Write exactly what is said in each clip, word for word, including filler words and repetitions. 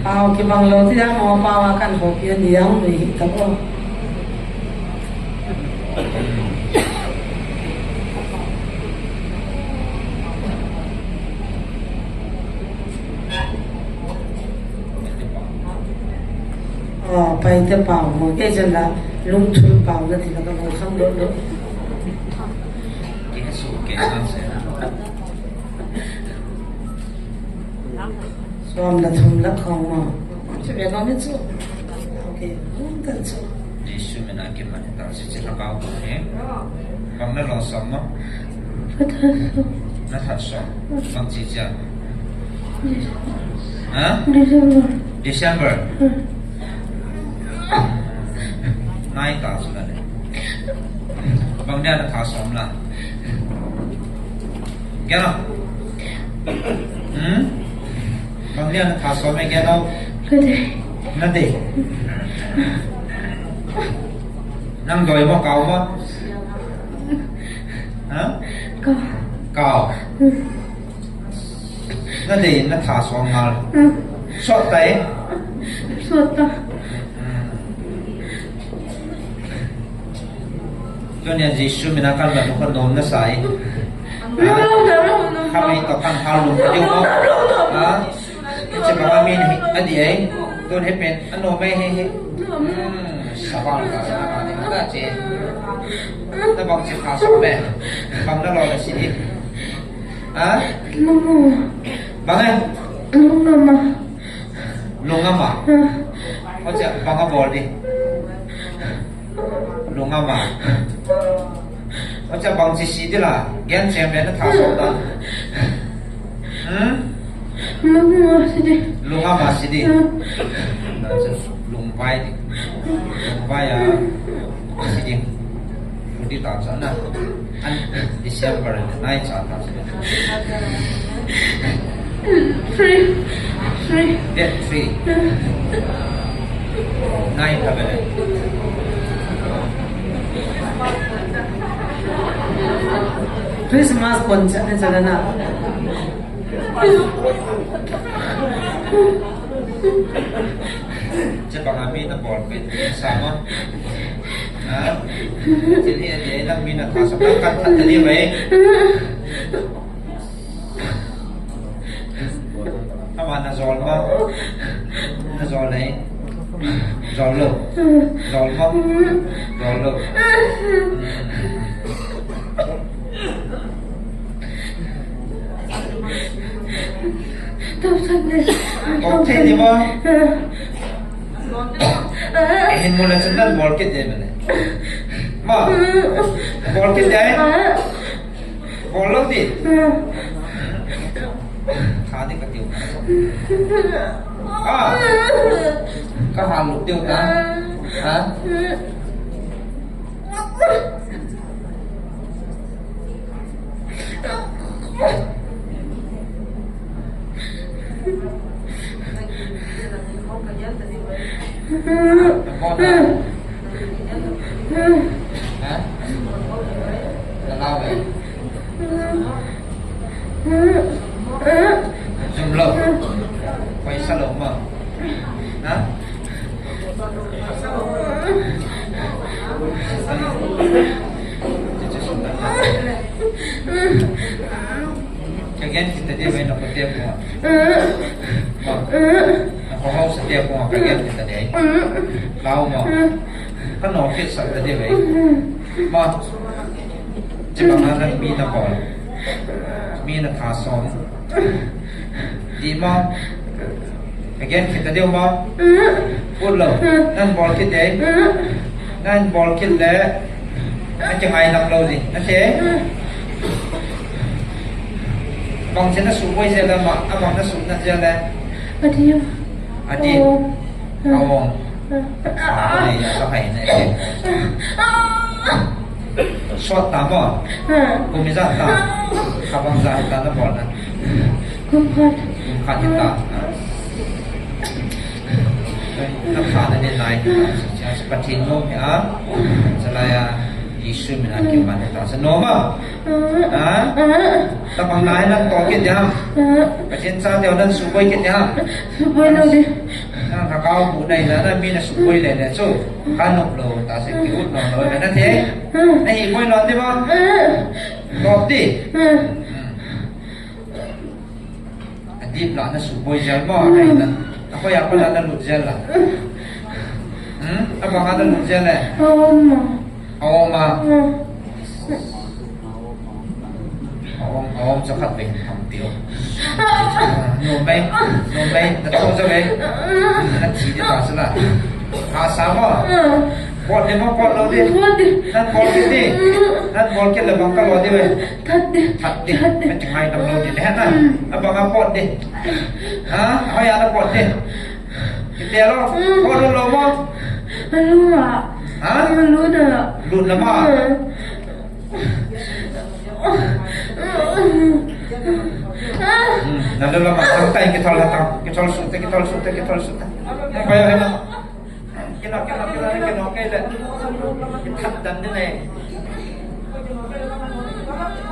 Pao kibang lou ti a, mo pao a kan houpi a ni a hung hi ta ko. Oh, Paite pao mo. Kei chun la Lungthul pao na ti la ka mo kham lo lo. Kei su kei na se. Som le thum le kho mo. Chu be ko mi chu. Okay, um, ta chu. Jesu mina kiman ta si chi la ka ko he. Bang na lo som mo. Na that som. Bang chi cha. Ha? December. December. Hmm. Nai ta chu la le. Bang dia na that som la. Gel a. Hmm? Bang dia na that som e gel a. Ka dei. Na dei. Nang doi mo kao mo? Ha? Kao. Kao. Hmm. Na dei na that som ngal. Hmm. Sot tai. Sot ta. Hmm. Tunia Jesu mina kan la ko nom na sai. Lo, lo, lo, lo, lo. Kami to kan hal lum ko. Ha? Che ba mi ni a di ai. Tun he pen ano mai he he. Hmm, sa bang ka sa na ni ka che. Na bang che ka so be. Bang na lo la si di. Ha? Mama. Bang eh? Mama. Lungama. Ha. O che bang a bol di. Lungama. Ocha bang chi si di la, gen chen be na that som ta. Hmm? Lungama si di. Lungama si di. Hmm. Na chu lungvai di. Lungvai a. Si di. Lu di ta cha na. An December nai cha ta. Free. Free. Date three. Nine covenant. Christmas kon cha ne cha na. Che bang a mi na bol pe sa ma. Ha? Che ni ni na mi na ka sa ka ka ta ni ve. Ama na jol ma. Na jol nei. Jol lo. Jol ma. Jol lo. Tau san de. Tau san de ma. Hin mo la chan bol ke de ma ne. Ma. Bol ke de. Bol lo di. Tha di ka tiu. Ah. Ka ha lu tiu ta. Ha? Ha? Ka lau ve. Jum lo. Paisa lo ma. Ha? Ka gen kita dia main apa dia buat. Ma. Ako hau sa dia buat ka gen kita dia. Lau ma. Ka no fit sa dia ve. Ma. Che bang a nang mi na bol. Mi na that som. Di ma. Again, kita dia ma. Put lo. Nan bol kit de. Nan bol kit de. Nan ke mai nam lo di. Okay. Bang chen na su boi je la ma. Abang na su na je la. Adi. Adi. Oh. Aw. Sa ko nei, sa hai nei. Sot ta mo. Kum ijat ta. Kha bang jat ta na bol na. Kum khat. Kum khat ta. Na kha na nei nai. Pathen nom hi a. Chalai a. Jesu mina kiman ta sa noma. Ha? Tabang nai nan to kit ham. Pathen chate nan suboi kit ham. Suboi lou ding. Nan ka kau bu nai na mi na suboi le le chu. Ka nop lou ta sa ki ut no lou na the. Na hi boi lou ding ba? Nop ding. Adip la na suboi jel mo, ai na. Ako ya ko la na lut jel la. Hmm? Abang na lut jel le. Aom. Aom a. Aom, aom sa khat be ham tio. No mai, no mai, na to sa be. Na chi de ta sa la. Ha sa mo. Pot ding mo, pot lou ding. Pot ding. Nan pot kit ding. Nan pot kit le bang ka lou ding ve. That ding. That ding. That ding. Mai tam lou ding le na. Abang a pot ding. Ha? Hoi a na pot ding. Kit ding lou. Pot lou lou mo. Lou a. Ha? Lou da. Lou da ma. Na lou la ma. Tang tai kithol ha tang. Kithol su te, kithol su te, kithol su te. Pai ha ma. Kino, kino, kino, kino, kei le. Kithat dan ni le.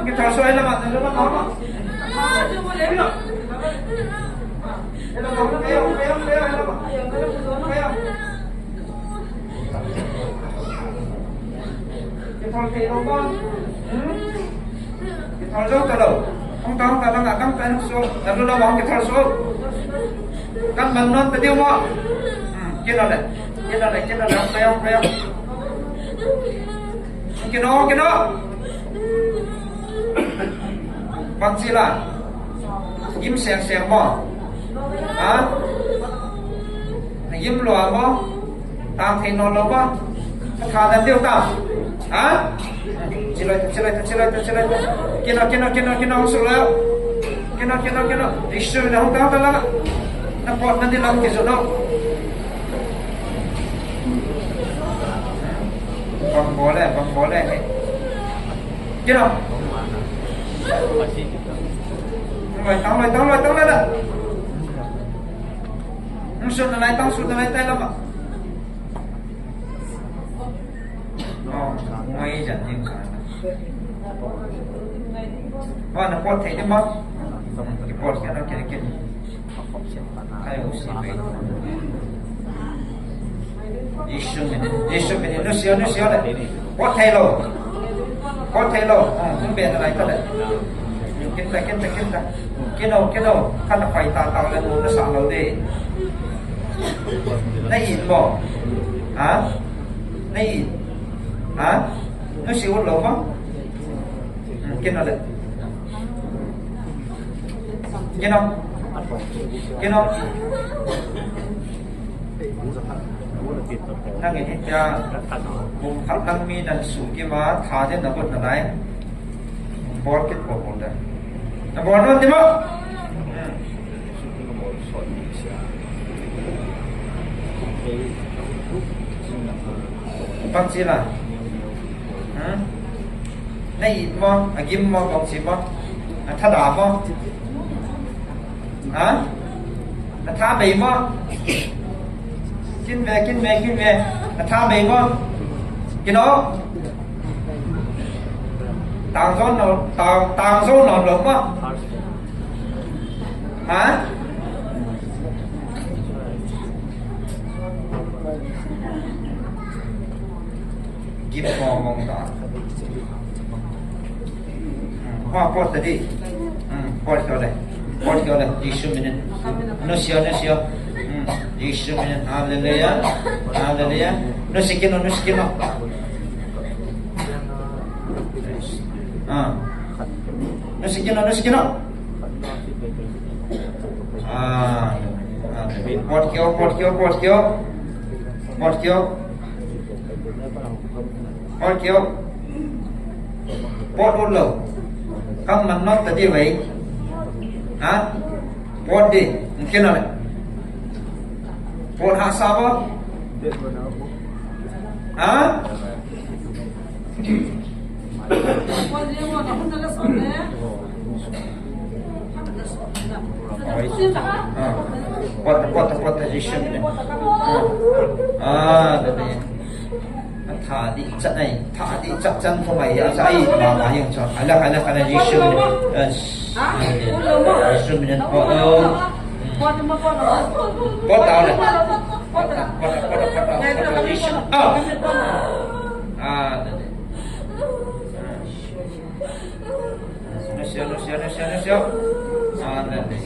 Kithol soi la ma, la ma, la ma. Kithol thei lou ma. Hmm? Kithol jou talou. Hung ta, hung ta, dang, dang, pen su. Dang, dang, dang, kithol su. Kan man non ta diu mo. Hmm, kino le. Kino le, kino le, hung ta, hung ta. Kino, kino. Bang chi la. Gim seng seng mo. Ha? Gim lou mo. Tang thei nom lou ba? Ka tha dan diu ta. Ha? Chiloi ta, chiloi ta, chiloi ta, chiloi ta. Kino, kino, kino, kino, hung su lou. Kino, kino, kino. Jesu mina hung ta, hung ta la. Na pot na di lam kisu no. Bang bol le, bang bol le. Kino. Loi, tang loi, tang loi, tang loi la. Hung su na lai, tang su na lai, tai la ba. Oh, ngai jan ni ka. Ba na pot thei ni ma. Ki pot kya na kya kya. Kai u si pe. Jesu min, Jesu min, nu sio, nu sio le. Pot thei lou. Pot thei lou. Ah, hung be na lai ta le. Kin ta, kin ta, kin ta. Kino, kino. Kan ta pai ta ta le nu na sa lou de. Na it mo. Ha? Na it. Ha? Nu si ut lou mo. Hmm, kino le. Kino. Kino. Nang in hitia, kum khat lang mi nan su kima, tha din na bot na lai. Bol kit bol bol da. Na bol non ti mo. Bang chi la. Hmm? Na it mo, a gim mo, bang chi mo. A tha da mo. Ha? Na tha bei mo. Kin ve, kin ve, kin ve. Na tha bei mo. Kino. Tang zon no, tang, tang zon no lo mo. Ha? Gim mo mong ta. Hmm, ha, pot ta di. Hmm, pot kyo le. Pot kyo le. Jesu min in. Nu sio, nu sio. Hmm, Jesu min in. Hallelujah. Hallelujah. Nu si kino, nu si kino. Ah. Nu si kino, nu si kino. Ah. Ah. Pot kyo, pot kyo, pot kyo. Pot kyo. Pot kyo. Pot ut lou. Kam man non ta di vai. Ha? Pot di. Kino le. Pot ha sa ba? Ha? Ah, pot, pot, pot, Jesu min in. Ah, ah, da, da. Tha di chat nai, tha di chat chan ko mai ya sa ai ma ma yang cha. Ala, ala, ala, Jisu. Jisu min po. Po ta le. Po ta, po ta, po ta, po ta, po ta, Jisu. Ah. Ah, da, da. No siya, no siya, no siya, no siya. Ah, da, da.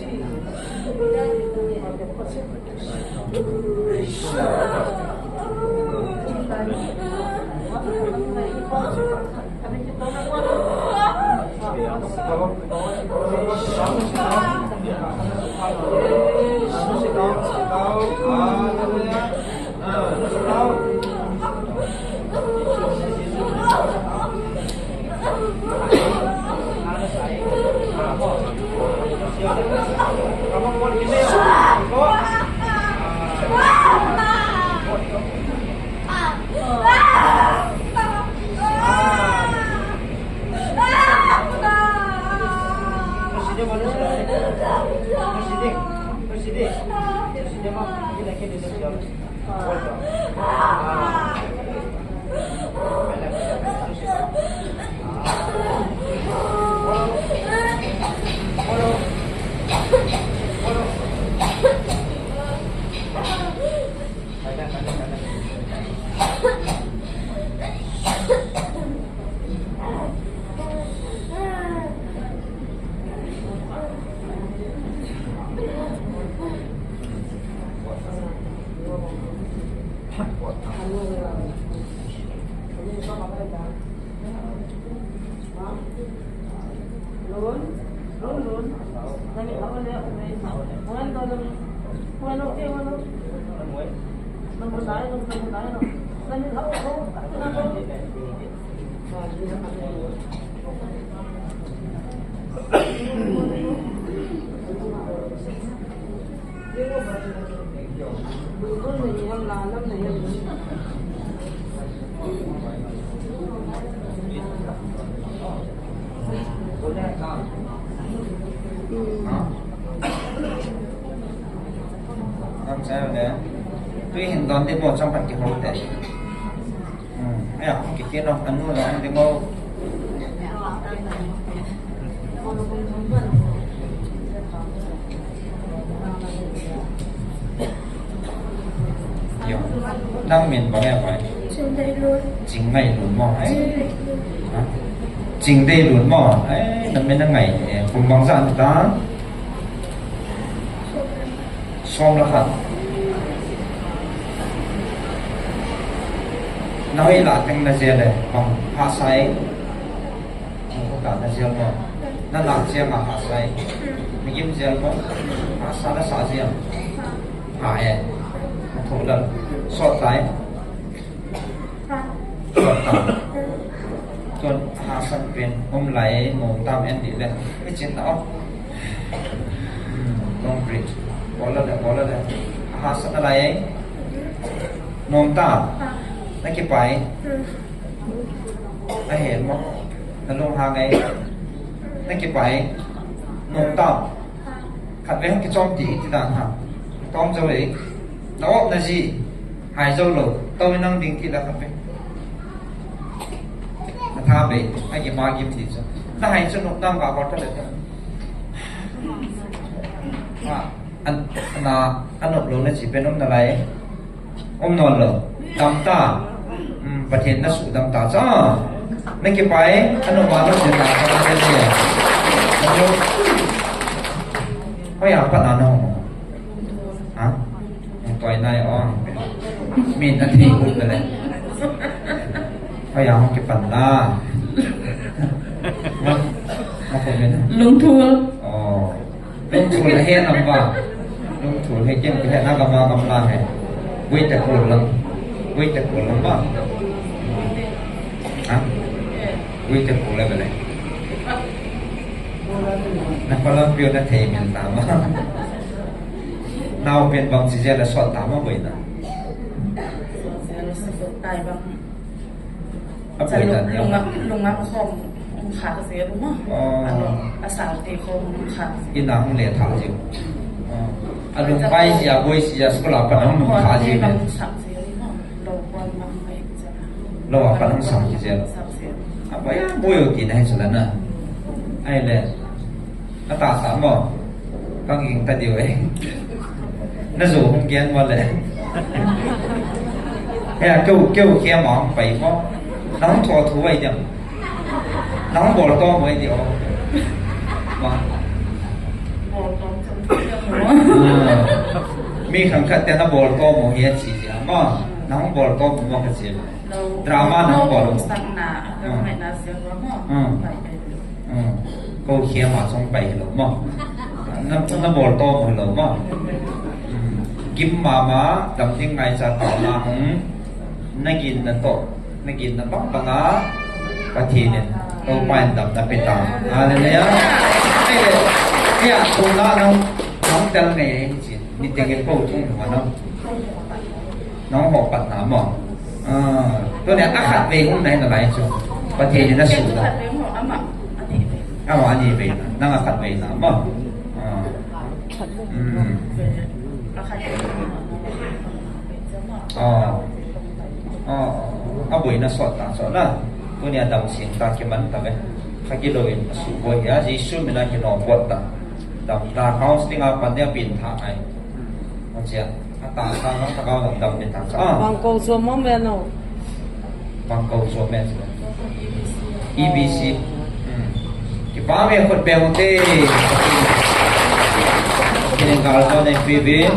Tui hin don te bo chang pat kihou te. Hmm. Aya, kikhen o, anu la, anu ding o. Yo. Nang min bang e pai? Chingdeilun. Chingdeilun mo, eh? Chingdeilun. Ha? Chingdeilun mo, eh? Nang min na ngai, eh, kum bang jan ta? Som le khat. Na hoilah teng na jel e, bang hahsa e. Hung khuta na jel mo. Na lah jel ma hahsa e. Migim jel mo. Hahsa na sa jel. Ha e. Na thoh lal. Sot tai. Chun hahsat pen um lai, nom tam en dih le. Hichin na o. Long breath. Bol le, bol le. Hahsat na lai. Nom tam. Na kipah. Na hen mo. Na lunghang e. Na kipah. Nom tam. Khatvei hung kichom dih ti dan ha. Tom jo e. Na op na ji. Hai jou lou. Tou in nang ding ti la khatvei. Na tha bei. Ai ki ma kim ti chu. Na hai chu nok dang ka kor ta le ta. Ha. An, na, an op lou na chi pen um na lai. Um non lou. Dam ta. Um, Pathen na sudam ta cha. Na kipah e, an op ma na chi ta cha na le. Hoi a pat na no. Ha? Toi nai o. Min a thei ut le. Hoi a hung kipan la. Ma, ma ko min. Lungthul. Oh. Lungthul a he nam ba. Lungthul he kem he na gam a gam la he. Wait a cool lang. Wait a cool lang ba. Ha? Wait a cool le bele. Na pa lang pio na thei min ta ba. Nau pen bang si jia la sot ta ma boi na. Tai bang. A boi na. Lung, lung, lung a khom, um, kha ka se lu ma. Oh. Ano, a sa te khom, um, kha ka se. Ina hung le tha jiu. Oh. A lung pai jia, boi jia, school a pa na hung kha jiu. Bang sa se lu ma. Lo kon bang pai jia. Lo a panang sang ki jel. Apa ya boyo ti na hin sala na. Ai le. Ata sa mo. Kang ing ta diu eh. Na zo hung gen mo le. Ya keu keu kia ma hung pai mo. Na hung tho thu ai diam. Na hung bol to mo ai diu. Ma. Bol to mo. Mi khang khat te na bol to mo hi a chi dia ma. Na hung bol to mo mo ka chi. Drama na bol. Sang na, ka mai na sia ko mo. Hmm. Pai pai. Hmm. Ko khia ma song pai lo mo. Na na bol to mo lo mo. Hmm. Gim mama, dam ding ngai cha ta na hung. Na gin na to. Na gin na bang bang a. Pathen in. Ko pa in dam na pe ta. Hallelujah. Ai le. Ya, ko na na. Nang tel ngai. Ni teng in ko chung ma na. Nang ho pat na mo. Ah, tu nia a khat vei hung nai na lai chu. Pathen in a su na. Ama ani vei na. Nang a khat vei na mo. Ah. Hmm. Ah. Ah. A boi na sot ta sot na. Tu nia dam sing ta ki man ta ve. Kha ki lo in a su boi ya. Jesu mina ki no bot ta. Dam ta counseling a pan dia pin tha ai. Mo chia. Ata sa nang ta kau dam dam ni ta sa. Bang ko so mo me no. Bang ko so me. E B C. Hmm. Ki pa me khut be hu te. Ki neng kal to ne pi bin.